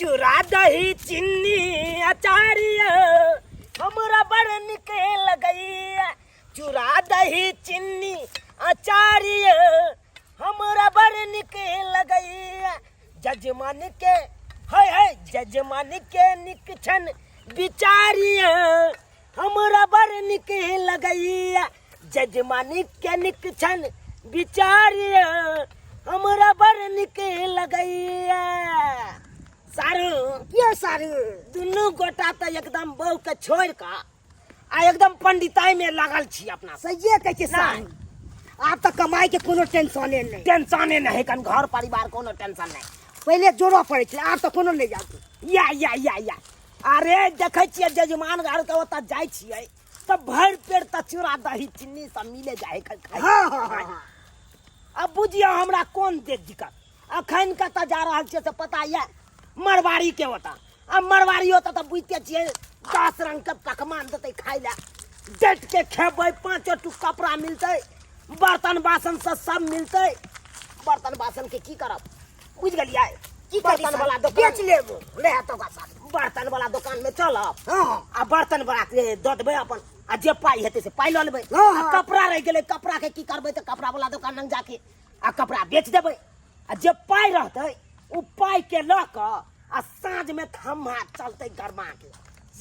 चूड़ा दही चिन्नी अचारिया हमरा बड़ नीक लगैया चूड़ा दही चिन्नी अचारिया हमरा बड़ नीक लगैया जजमान के है है जजमान के नीक छन बिचारिया हमरा बड़ नीक लगैया जजमान के नीक छन बिचारिया हमरा बड़ नीक लगैया सारू के सारू दुनू गोटा तऽ एकदम बहू के छोड़ कऽ आ एकदम पंडिताई में लागल छी अपना सब। सहिए कहै छै सारू आब तऽ कमाई के कोनो टेंशने नहि टेंशने नहि है कन घर परिवार कोनो टेंशन नहि पहिले जोड़ऽ पड़ै छलै आब तऽ कोनो नहि जाब या या या या अरे देखै छियै जजमान घर के ओतऽ जाइ छियै तऽ भरि पेट तऽ चूड़ा दही चिन्नी सब मिले जाइ है खाइ हाँ हाँ हाँ हाँ। अब बुझियौ हमरा कोन दे दिक्कत अखन कतऽ जा रहल छियै से पता यऽ मरवाड़ी के ओतऽ आ मरवाड़ी ओतऽ तऽ बुझिते छियै 10 रंग के पकवान देतै खाइ लए डटि के खेबै पाँचो टुक कपड़ा मिलतै बर्तन बासन सब सब मिलतै बर्तन बासन के की करब बुझि गेलियै की करी बर्तन वाला बेच दोकान लेब ले तो साथ बर्तन वाला दोकान में चलब हाँ हाँ आ बर्तन वाला के दऽ देबै अपन आ जे पाइ हेतै से पाइ लऽ लेबै हाँ, हाँ। आ कपड़ा रहि गेलै कपड़ा के की करबै तऽ कपड़ा वाला दोकान लग जाके आ कपड़ा बेच देबै आ जे पाइ रहतै ओ पाइ के लऽ कऽ आ साँझ में खम्हा चलतै गरमा के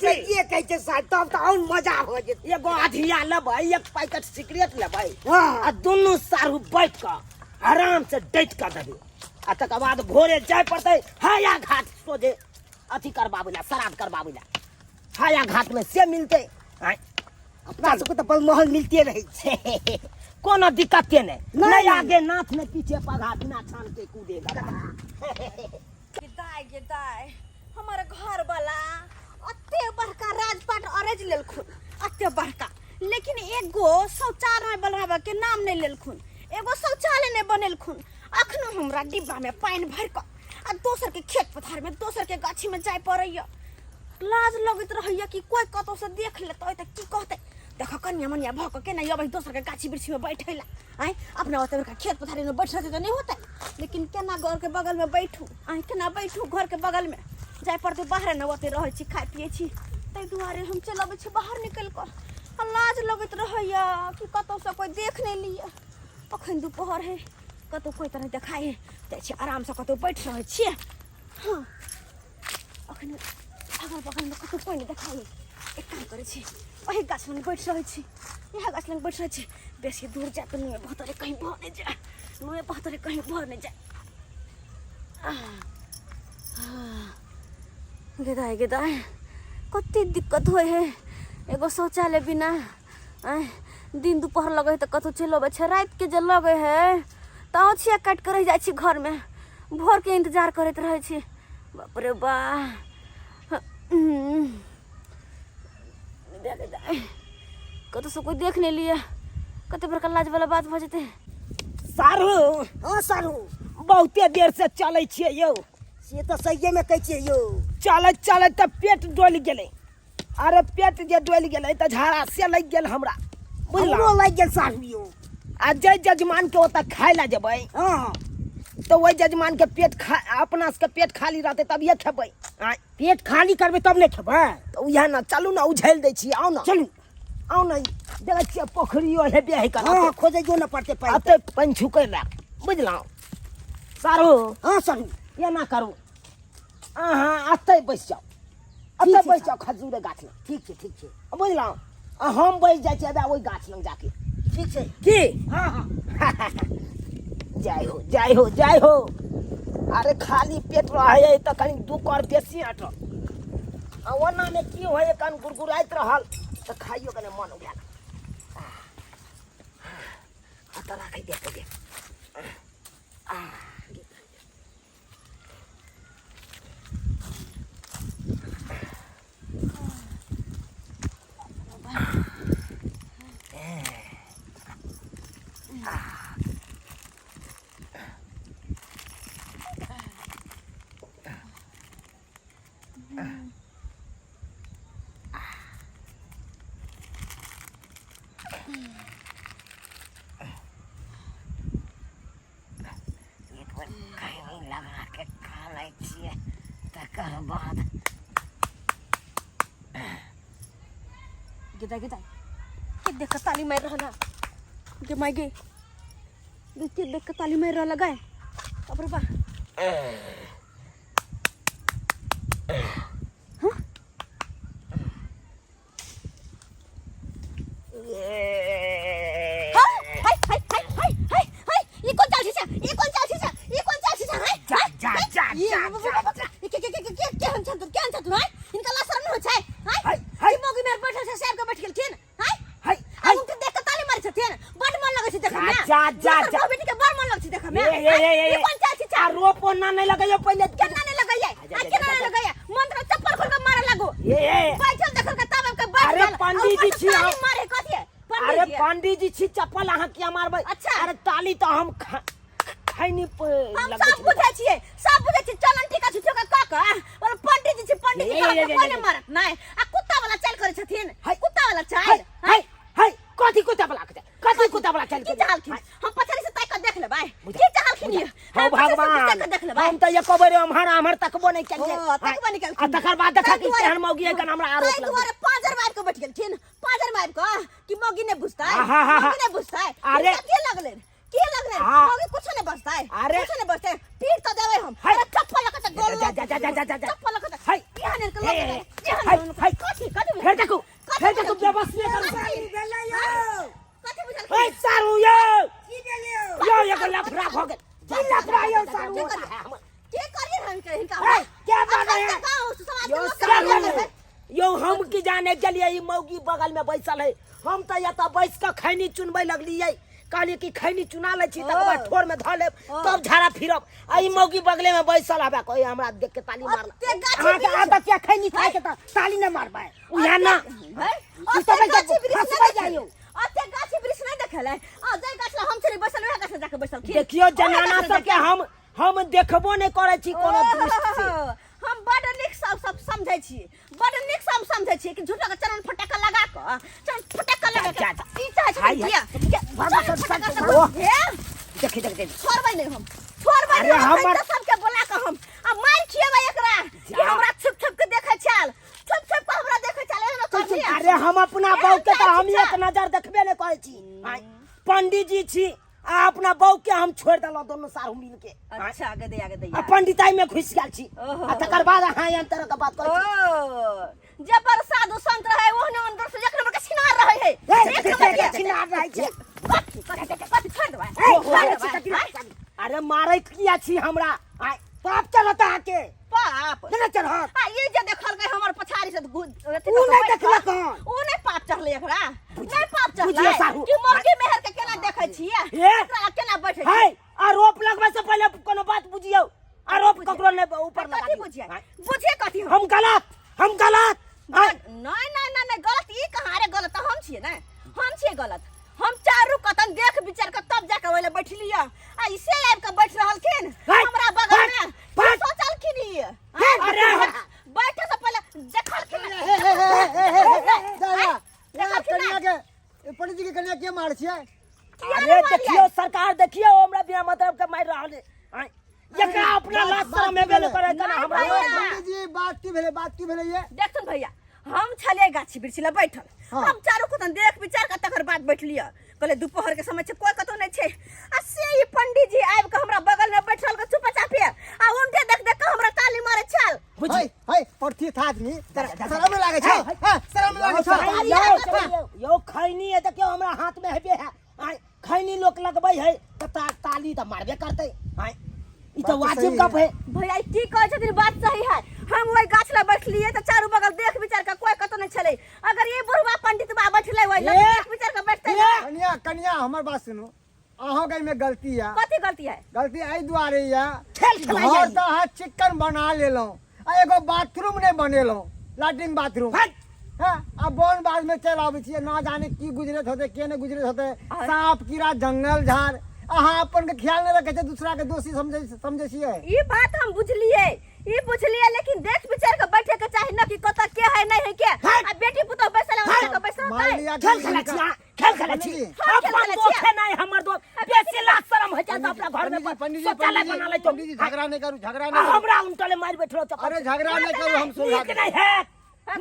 सहिए कहै छै साहब तब तऽ और मजा हो जेतै एगो अधिया लेबै एक पैकेट सिगरेट लेबै हाँ। आ दुनू सारू बैठ कऽ आराम से डटि कऽ देबै आ तकर बाद भोरे जाय पड़तै हाया घाट सोझे अथी करबाबै लए श्राद्ध करबाबै लए हाया घाट में से मिलतै आँय, अपना सबके तऽ बलमहल मिलते रहै छै कोनो दिक्कते नहि नहि, नहि नहि। आगे नाथ ने पीछे पगा बिना छान के कूदेगा गे दाय गे दाय हमर घर वाला अते बड़का राजपाट अरज लेलखुन अते बड़का लेकिन एगो शौचालय बनाबऽ के नाम नहि लेलखुन एगो शौचालय नहि बनेलखुन अखनो हमरा डिब्बा में पानि भरि कऽ आ दोसर के खेत पथार में दोसर के गाछी में जाय पड़ैया लाज लगैत रहैया कि कोई कतौ से देख लेतै तऽ की कहतै देख कनिया मनिया भऽ कऽ केना अबै दोसर के गाछी वृक्षी में बैठै ला आँय अपना ओते बड़का खेत पथारी में बैठ रहतै तऽ नहि होतै लेकिन केना घर के बगल में बैठू आँय केना बैठू घर के बगल में जाय पड़तै बाहरे ने ओते रहै छी खाइ पियै छी ताहि दुआरे हम चलि अबै छी बाहर निकलि कऽ आ लाज लगैत रहैया कि कतौ से कोई देख नहि लिअ अखन दुपहर है कतौ कोई तरह देखाइ है जाइ छी आरामसँ कतौ बैठ रहै छियै हँ अखन अगल बगलमे कतौ कोई नहि देखाइ है एक काम करै छी ओही गाछ लग बैठ रहै छी इएह गाछ लग बैठ रहै छी बेसी दूर जाय तऽ नुए बहतरे कहीं भऽ नहि जाय नुए बहतरे कहीं भऽ नहि जाय गेदाय गेदाय कते दिक्कत होइ है एगो शौचालय बिना आँय दिन दुपहर लगै है तऽ कतहु चलि अबै छै रातिके जे लगै है तऽ औछिया काटि कऽ रहि जाइ छी घरमे भोरके इन्तजार करैत रहै छी बाप रे बा कतहुसँ कोइ देख नहि लिए कते बड़का लाजवला बात भऽ जेतै सारू हँ सारू बहुते देर से चलै छियै यौ से तऽ सहिएमे कहै छियै यौ चलैत चलैत तऽ पेट डोलि गेलै अरे पेट जे डोलि गेलै तऽ झाड़ा से लागि गेल हमरा बुझलहुँ हमरो लागि गेल साहु यौ आ जाहि जजमानके ओतऽ खाय लए जेबै हँ तऽ ओहि जजमानके पेट खा अपना सबके पेट खाली रहतै तभिए खेबै आँय पेट खाली करबै तब ने खेबै तऽ उएह ने चलू ने उझलि दै छी आउ ने चलू आउ ने देखै छियै पोखरियो हेबे है हँ करत खोजैयो ने पड़तै पानि अते पानि छुकै लए बुझलहुँ सारू हँ सारू एना करू अहाँ एतै बैस जाउ एतै छै, बैस जाउ खजूरे गाछ लग ठीक छै ठीक छै बुझलहुँ आ हम बैस जाइ छी ओहि गाछ लग जाके ठीक छै की हँ हँ जय हो जय हो जय हो अरे खाली पेट रहे तऽ कनि दू कर बेसी अटल आ ओनामे की होइ कनि गुड़गुड़ाइत रहल तऽ खाइयो कनि मन उठा तऽ राखै दे दे आ बाद गे दाइ गे दाइ के देख के ताली मारि रहल है गे माय गे गे के देख के ताली मारि रहल है गाय बाप रे बा हाय हाय हाय हाय हाय हाय हाय ई कोन चाल छै ई कोन चाल छै ई कोन चाल छै हाय जा जा जा जा जा जा के के के के के केहन छथुन केहन छथुन हाय हिनका ला शरम नहि होइ छै हाय हाय, हाय। ई मौगी मेर बैठल छै साहब के बैठ गेलखिन हाय हाय आ हाय उनके देख के ताली मारै छथिन बड मन लगै छै देखऽ मे जा, जा, दोसर जा। बहू बेटी के बड़ मन लगै छै देखऽ मे ए, ए, ए, ए, ई कोन चाल छै आ रोपो ना नहीं लगैयो पहिले केना नहि लगैयै आ केना नहि लगैयै मंत्र चप्पल खोल के मारे लागू ए ए बैठल देखल के तब के बैठ अरे गेल। पंडीजी आ ऊपर से छी ताली हम। मारे कथी है अरे पंडीजी पंडीजी छी चप्पल अहाँ किया मारबै अच्छा। अरे ताली तऽ हम खैनी हम सब बुझै छियै सब बुझै छियै चलन टीका छुछो के कऽ कऽ बोल पंडीजी छी पंडीजी ए, ए, ए, के ए, कोई ए, नहि मारत नहि आ कुत्ता वाला चाल करै छथिन हाय। कुत्ता वाला हाय चाल हाय हाय कथी कुत्ता वाला के कथी कुत्ता वाला चाल की चाहलखिन हम पछाड़ी से ताकि कऽ देख लेबै की चाहलखिन ये हो हम पछाड़ी से भगवान ताकि कऽ देख लेबै हम तऽ एको बेर एम्हर आम्हर तकबो नहि केलियै ओ, तकबो नहि केलखिन। आ तकर बाद देखा ताहि कि दुआरे- तेहन मौगी है हमरा आरोप ताहि लगबै दुआरे पाँजर मारि कऽ बैठ गेलखिन पाँजर मारि कऽ कि मौगी नहि बुझतै आहा, हा, हा। मौगी नहि बुझतै अरे। हिनका के लगलै के लगलै हाँ। मौगी कुछ नहि बजतै अरे। कुछ नहि बजतै पीट तऽ देबै हम हाय। अरे चप्पल लऽ कऽ तऽ गोल जा, जा, जा, जा, जा, जा, जा। चप्पल लऽ कऽ तऽ हाय। इहाँ ने हे, लऽ हे, कऽ इहाँ हाय, ने हाय। कथी कथी फेर देखू कथी फेर देखू बुझलखिन? व्यवस्थित करू कथी? भेलै यौ कथी बुझलखिन ए सारू यौ की भेलै यौ यौ एगो लफड़ा भऽ गेल की लफड़ा यौ सारू के करियै? के करियै हम के हिनका ए, के बाजै है? अखन तऽ गाँव समाज के यौ लोक सारू के यौ हम की जाने गेलियै ई मौगी बगल में बैसल है हम तऽ एतऽ बैस कऽ खैनी चुनबै लगलियै कहलियै कि खैनी चुना लै छी तकर बाद ठोर में धऽ लेब तब झाड़ा फिरब आ ई मौगी बगले में बैसल हबे कोई हमरा देख के ताली मारल ओते गाछी अहाँके वृक्ष- आदत यऽ खैनी खायके तऽ ताली नहि मारबै उएह ना है? ई ओते सब गाछी एकदम वृक्ष नहि फंसबै देखल। जाइयौ। ओते गाछी वृक्ष नहि देखल है। आ जाहि गाछ लग हम छली बैसल उएह गाछ लग जाके बैसलखिन। देखियो ओएह जनाना गाछ लग सबके जाके- हम देखबो नहि करै छी कोनो दृष्टि से ओहो, हम बड नीक सब सब समझै छी बड नीक सब समझै छी कि झूठो के चरण फटक्का लगा कऽ चरण फटक्का लगा जा, कऽ जा। ई चाहै छी हाय, कि हाय। किया भगवान चरण सब- फटक्का सब- से ओह। हे, देखी देख देख छोड़बै नहि हम छोड़बै अरे नहि हम हमर- तऽ सबके बोला कऽ हम आ मारि खिएबै एकरा कि जा। हमरा छुप छुप के देखै छल छुप छुप के हमरा देखै छल एहन करनी अरे हम अपना एहन बहू के तऽ चाहै हम छी एक नजर देखबे नहि करै छी आँय, पंडीजी छी आ अपना बहू के हम छोड़ि देलहुँ दुनू सारू मिल के आँय, अच्छा गदैया आ गदैया पंडिताई में घुसि गेल छी ओहो। आ तकर बाद अहाँ एहन तरह के बात करै छी ओ जे पर साधु संत रहे ओहने अंदर से एक नंबर के छिनार रहे है ए, एक नंबर के छिनार रहै छै। कथी कथी कथी छोड़ देबै ए, छोड़ मारै देबै, छी कथी आँय? अरे मारै किया छी हमरा आँय, पाप चढ़त अहाँके पाप नहि चढ़त आ ई जे देखल गए हमर पछाड़ी से अथी ऊ कऽ नहि बैठ देखलक कऽ, हन। ऊ नहि पाप चढ़लै एकरा नहि पाप बुझियौ चढ़लै साहु। कि मौगी मेहर के केना देखै छियै हे। एकरा लग केना बैठै है आरोप लगबै से पहिले कोनो बात बुझियौ आरोप ककरो नहि ऊपर लगा कथी दियौ। बुझियै आँय, बुझियै कथी हम हम गलत हम गलत आँय, नहीं नहीं नहीं नहीं गलत ई कहाँ रे गलत तऽ हम छियै ने हम छियै गलत हम चारू कतन देख विचार के तब जाके ओहि लए बैठलियै आ इसे आबि के बैठ रहलखिन हट, हमरा बगल हट, में की हट। सोचलखिन ई अरे हम- बैठे से पहिले देखलखिन हे हे हे हे हे हे जा जा देखलखिन कन्या के पंडित जी के कन्या के मार छियै किया अरे नहि मारियै? देखियौ सरकार देखियौ हमरा बिना मतलब के मारि रहल है आँय, एकरा अपना बात- लाज बात शरम की हेबे नहि भेलै? करे केना नहि हमरा भैया। पंडित जी बात की भेलै बात की भेलै ये देखथुन भैया हम छलियै गाछी वृक्ष लग बैठल हाँ। हम चारू कतन देख विचार के तकर बाद बैठलियै कहले दोपहर के समय छै कोई कतौ नहि छै आ से ई पंडित जी आबि के हमरा बगल में बैठल के चुपचापे आ उनके देख देख के हमरा ताली मारे छल है है पर्थी था आदमी शरम लागे छै हां शरम लागे छै यौ यौ खैनी है देखियौ हमरा हाथ में हेबे है आँय, खैनी लोक लगबै है तऽ ताली तऽ मारबे करतै आँय, ई तऽ बात तऽ वाजिब सही गप है भैया ई की कहै छथिन बात सही है हम ओहि गाछ लग बैठलियै तऽ चारू बगल देख विचार के कोई कतौ नहि छलै अगर ई बुढ़वा पंडित बा बैठलै ओहि लग ए! देख विचार के बैठतै ए! कन्या कन्या हमर बात सुनू अहों के एहिमे गलती है कथी गलती है गलती एहि दुआरे यऽ खेल खेलाइ घर जाइ। तऽ अहाँ चिक्कन बना लेलहुँ आ एगो बाथरूम नहि बनेलहुँ लैट्रिन बाथरूम हट। हँ आ वन बाध में चलि आबै छियै ना जाने की गुजरैत होतै के नहि गुजरैत होतै साँप कीड़ा जंगल झाड़ अहाँ अपन के ख्याल नहि रखै छियै दूसरा के दोषी समझै समझै छियै ई बात हम बुझलियै ई बुझलियै लेकिन देख विचार के बैठे के चाही न कि कतऽ के है नहीं है के हट। आ बेटी पुतोह बैसल है के बैसल मान है लिया कि खेल खेलै छी अहाँ, खेल खेलै छी पंडीजी। हम खेल अपन खेलै दोख छियै। है नहीं हमर दोख बेसी लाज शरम होइ छै तऽ अपना घर में पर पंडित जी शौचालय पंडित बना जी लेतो पंडित जी झगड़ा नहीं करू, झगड़ा आ नहीं करू। हमरा उनटले मारि बैठलो चप्पल अरे झगड़ा नहीं करू, हम सुलझा नीक देब। नहीं है,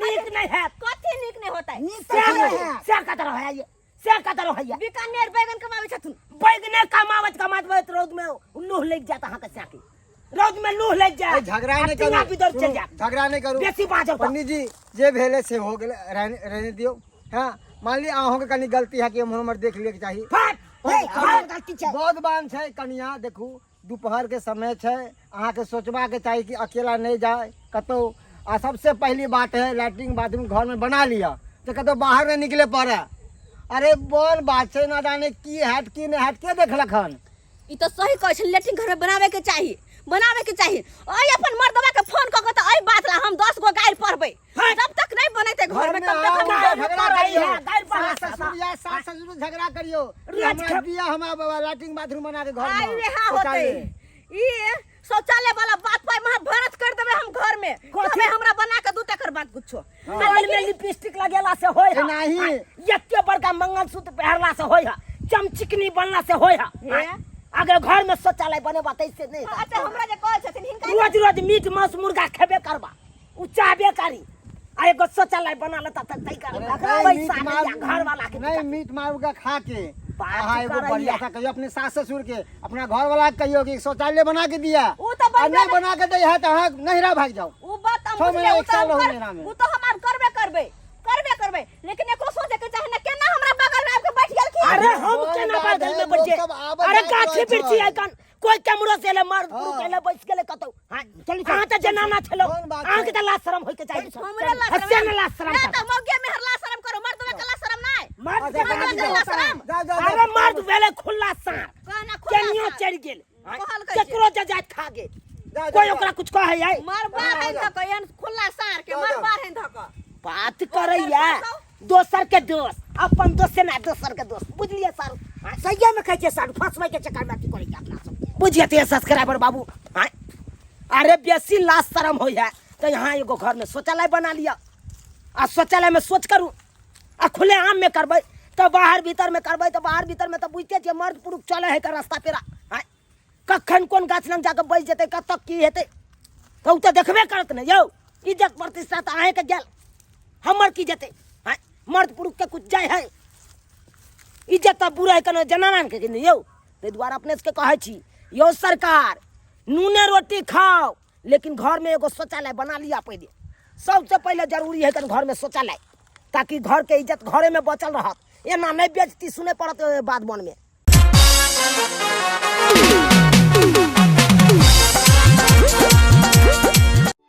नीक नहीं है। कथी नीक नहीं होता है? नीक तऽ से है। से कत रहे ये, से कत रहे ये। बीकानेर बैगन कमाबै छथुन। बैगने कमावत कमावत रौद में लूह लग जात अहाँ के, साकी रौद में लूह लग जात। अरे झगड़ा नहीं आ टीना करू, बिदर चल सुनू, जात। झगड़ा नहीं करू। बेसी बाजब तऽ। पंडित जी जे भेले से हो गेलै, रहने दियौ। हाँ, मान ली अहूँके कनी गलती है कि एम्हर उम्हर देख लियके चाही। फट पर हे, हमर गलती छै। बहुत बान छै कनिया, देखू दोपहर के समय छै, अहाँके सोचबाक चाही कि अकेला नहीं जाए कतौ। आ सबसे पहली बात है लैट्रिन बाथरूम घर में बना लिअ तऽ कतौ बाहर नहीं निकले पड़े। अरे बन बात छै, ना जाने की हैत की नहीं हैत, के देखलक हन। ई तऽ सही कहै छै, लैट्रिन घर में बनावे के चाही, बनावे के चाही। ओइ अपन मर्दवा के फोन कऽ के तऽ एहि बात ला हम 10 गो गारि पढ़बै। हट। जब तक नहीं बनेतै घर में घर में तब तक आओ, हम झगड़ा गारि झगड़ा पढ़बै। करियौ। गारि पढ़बै। सास ससुर या सास ससुर झगड़ा करियौ। रोज हमरा खेप- दिया, हमरा बाबा लैट्रिन बाथरूम बना के घर में। आइ वएह होतै। शौचालय। ई शौचालय वाला बात पर महाभारत कर देबै हम घर में। कथी? तबे हमरा बना के दू तकर बात कुछो। गाल में लिपस्टिक लगेला से होय है। एनाही। एते बड़का मंगलसूत्र पहिरला से होय है, चमचिकनी बनला से होय है। हे? अगर घर में शौचालय बनेबा तैसे नहीं। अच्छा हमरा जे कहै छथिन हिनका रोज रोज मीट मांस मुर्गा खेबे करबा, उ चाहबे करी, आ एगो शौचालय बना लेता त तै कर अरे ककरा नहीं, पैसा मीट नहीं मार- या घर वाला के नहीं, मीट मार का खा के बात अहाँ एगो करैया। बढ़िया सा कहियो अपने सास ससुर के, अपना घर वाला के कहियो कि शौचालय बना के दिया। उ तऽ आ बनबे नहीं बना के दै है तऽ अहाँ नहिरा भागि जाओ। उ बात हम छओ बुझलियै, महीना, उ एक तऽ साल हम रहू कर- नहिरा में। उ तऽ हम आर करबे करबै, करबे करबै, लेकिन एकरो सोचे के चाही ना केना हमरा बगल में आबि के बैठ गेलखिन। अरे हम बोल केना बात बगल है, में बैठ लोग सब आबत अरे जात गाछी रहै बिरछी छै। है कन कोई कैमरो से एले मर्द हाँ। पुरुष एले बैस गेले कतौ। हाँ, चलू, चलू। अहाँ तऽ जनाना छलो, कोन बात अहाँ के छै? तऽ लाज शरम होय के चाही। हमरे लाज शरम हस्से ने लाज शरम ना करब। तऽ मौगिया में हर लाज शरम करो, मर्द में के लाज शरम नहीं। मर्द के अच्छा, लाज जा, शरम। जा, जा, जा, अरे मर्द भेले खुला साँढ़, कहना खुला केनियो साँढ़। चढ़ि गेल, कहल कहै छै। केकरो जजात खा गेल, जा, जा, कोई जा। ओकरा कुछ कहै है? मरबा है धक, एहन खुला साँढ़ के जा, जा। मरबा है धक। बात करैया दोसर के दोष, अपन दोष से ना दोसर के दोष, बुझलिए सर? सहिए में कहै छियै सर, फंसबै के चक्कर में अथी करै छै अपना सबके। बुझिए तो सब्सक्राइबर बाबू। हाँ, अरे बेसी लाज शरम होइ है तो यहाँ एगो घर में शौचालय बना लिया, आ शौचालय में सोच करू, आ खुले आम में करबै तऽ बाहर भीतर में करबै तऽ बाहर भीतर में तऽ बुझिते छियै मर्द पुरुष चलै है के रास्ता पेरा। हाँ, कखन कोन गाछ लग जाके बैस जेतै, कतऽ की हेतै तऽ ओ तऽ देखबे करत ने यौ। इज्जत प्रतिष्ठा तऽ अहेँके गेल, हमर की जेतै? हाँ, मर्द पुरुषके कुछ जाइ है इज्जत तऽ बुरा है केना जनाना के नहि यौ। ताहि दुआरे अपने सबके कहै छी यौ सरकार, नूने रोटी खाओ लेकिन घरमे एगो शौचालय बना लिया पहिले। सबसे पहिले जरूरी है कन घरमे शौचालय, ताकि घरके इज्जत घरेमे बचल रहत, एना नहि बेइज्जती सुनै पड़त बाध बनमे।